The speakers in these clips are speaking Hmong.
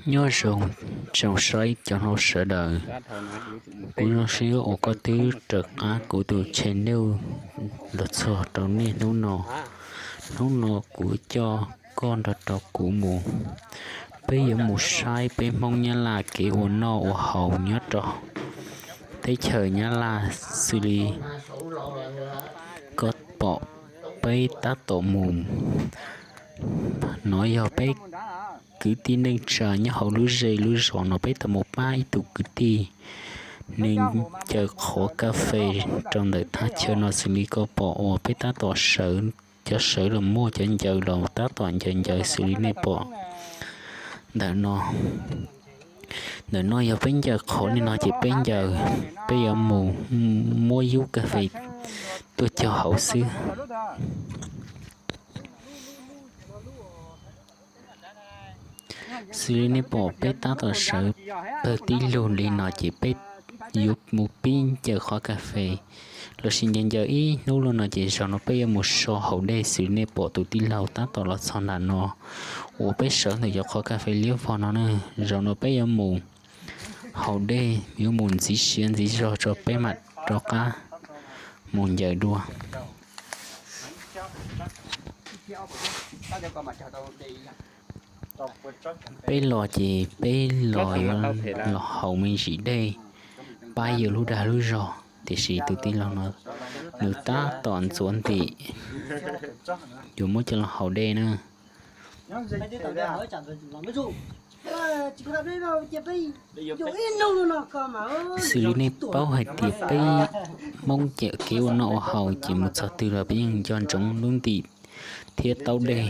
Nyob zoo tsoom saib cov hnub sawv daws, kuv zoo siab uas koj twb raws qab kuv tus channel los txog rau nej hnub no. Hnub no kuv coj koj nrog rau kuv mus, peb yuav mus saib peb Hmoob Nyab Laj kev ua noj ua haus nyob rau teb chaws Nyab Laj xws li koj pom peb tab tom mus. No yog peb kwv tij neej tsa nyob hauv lub zej lub zos no, peb tau mus pab ib tug kwv tij, nws ncaws qhov kas fes rau ntawm thaj chaw no xws li koj pom uas peb tab tom sawv, cov sawv los muaj, cov ncaws los tab tom ncaws ncaws xws li nej pom ntawm no. Ntawm no yog peb ncaws qhov li no ces peb ncaws, peb yuav mus muab yub kas fes tuaj cog hauv xwb. Xws li nej pom peb tab tom sawv pawg tib lug li no ces peb yuav mus pib ncaws qhov kas fes los sis ncaws ncaws ib hnub li no ces zaum no peb yuav mus so haus dej xws li nej pom tus tij laug tab tom los txog nram no uas peb sawv ntawm cov qhov kas fes liab vog no na. Zaum no peb yuav mus haus dej, yuav mus ntxiv siav ntxiv zog tso peb mam rov qab mus ncaws dua. Peb los ces peb los yuav los haus me ntsis dej pab yus lub dag lub zog, tiam sis tus tij laug no nws tab tom ntxuav ntim, yuav muab coj los haus dej na. Xws li nej paub hais tias peb Hmoob cawm kev ua noj ua haus ces mus txog twg los peb yeej nco ntsoov lub ntim thiab taub dej.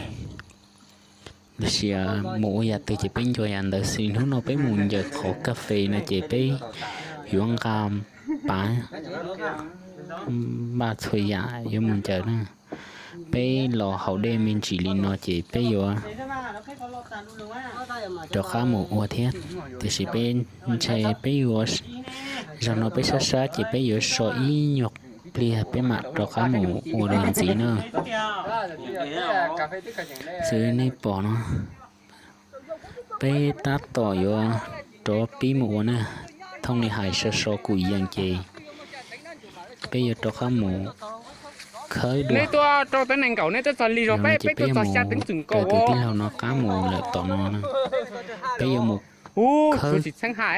Los sis mus ua yam twg ces peb nco yam ntawd. Xws li hnub no peb mus ncaws qhov kas fes no ces peb yuav nqa pav npaj txhua yam yuav mus ncaws na. Peb los haus dej me ntsis li no ces peb yuav rov qab mus ua thiab, tiam sis peb ntshe peb yuav, zaum no peb sab sab ces peb yuav so ib nyuag pliag peb mam rov qab mus ua dua ntxiv na. Xws li nej pom no, peb tab tom yuav rov pib mus ua na. Thooj li hais so so kuv yees ces peb yuav rov qab mus khawb dua. Zaum no ces peb yuav mus raws tus tij laug no qab mus lawm tom no na. Peb yuav mus khawb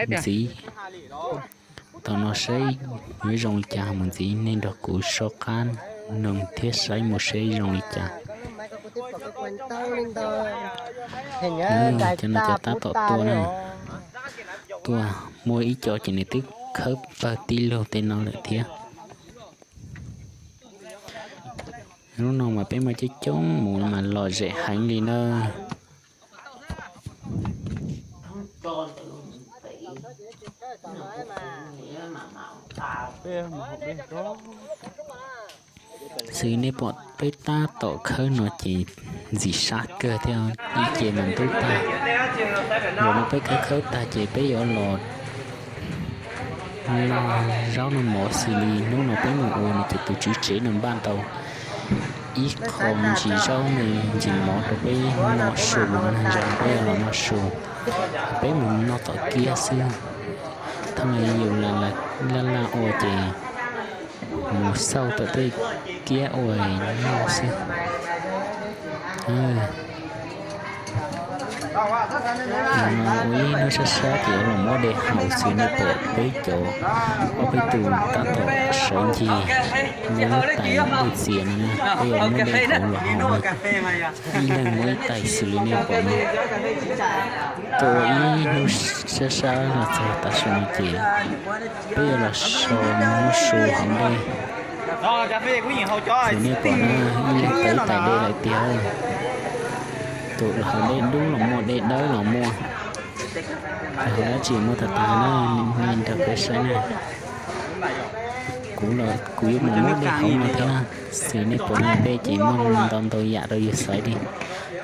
ntxiv tom no saib yuav zoo li cas mus ntxiv. Nej nrog kuv soj qab noog thiab saib mus saib zoo li cas. Cov no cov tab tom tuaj na, tuaj muaj ib co ces nws twb khawb pawg tib lug tej no lawm thiab. Hnub no mas peb muaj coob coob mus mas lom zem heev li na. Xws nej pom peb tab tom khawb no ces ntxim sab kawg thiab, ib ce mas ntub tag. Zaum no peb khawb khawb tag ces peb yuav los noj zaub noj mov xws li hnub no peb mus ua no ces tus tswv tsev nws npaj tau ib qho ntsis zaub me ntsis mov rau peb noj su no. Zaum no peb yuav los noj su, peb mus noj tom kiab xwb. Thaum no yus laj laj ua ces mus xauj tom tej kiab ua noj xwb. Ua ib hnub sab sab ces yuav los muab dej haus xws nej pom peb cov, ob peb tus tab tom sawv ncig muab tais dej txias no na, peb yuav muab dej haus los haus na. Ib leeg muab ib tais xws li nej pom no. Tuaj ua ib hnub sab sab los txog tav su no ces peb yuav los so noj su haus dej. Xws nej pom na, ib leeg tais ib tais dej lawm tiag. Tus haus dej dub los muaj, dej dawb los muaj. Haus dab tsi muaj tag tag na, nej nrog peb saib na. Kuv yuav mus muab dej haus no thiab na. Xws nej pom na, dej ces muaj ntau ntau yam rau yus xaiv li.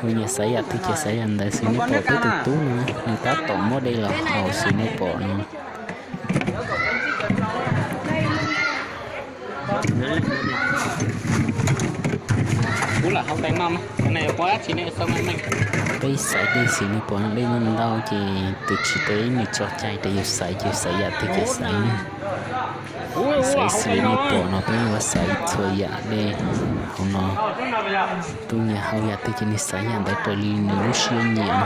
Yus nyiam xaiv yam twg ces xaiv yam ntawd. Xws nej pom peb tus tub no, nws tab tom muab dej los haus xws nej pom no. Kuv lam hau tais no, tus no yuav ua dab tsi ne, xav meej meej. Peb xaiv dej xws li nej pom no, dej ntau ntau ces tus tswv teb nws tso cai rau yus xaiv ces xaiv yam twg ces xaiv ne. Xaiv xws li nej pom no peb yuav xaiv txhua yam dej hauv no. Tus nyiam haus yam twg ces nws xaiv yam ntawd raws li nws lub siab nyiam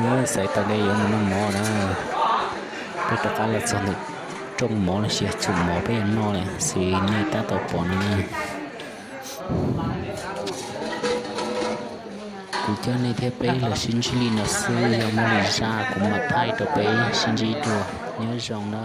no. Xaiv tau dej yuav mus noj mov na. Peb rov qab los txog ntawm rooj mov los sis tsum mov peb yuav noj lawm xws li nej tab tom pom no na. Kuv coj nej thiab peb los sib ntsib li no xwb, yog muaj lwm zaj kuv mam thaij rau peb sib ntsib dua. Nyob zoo na.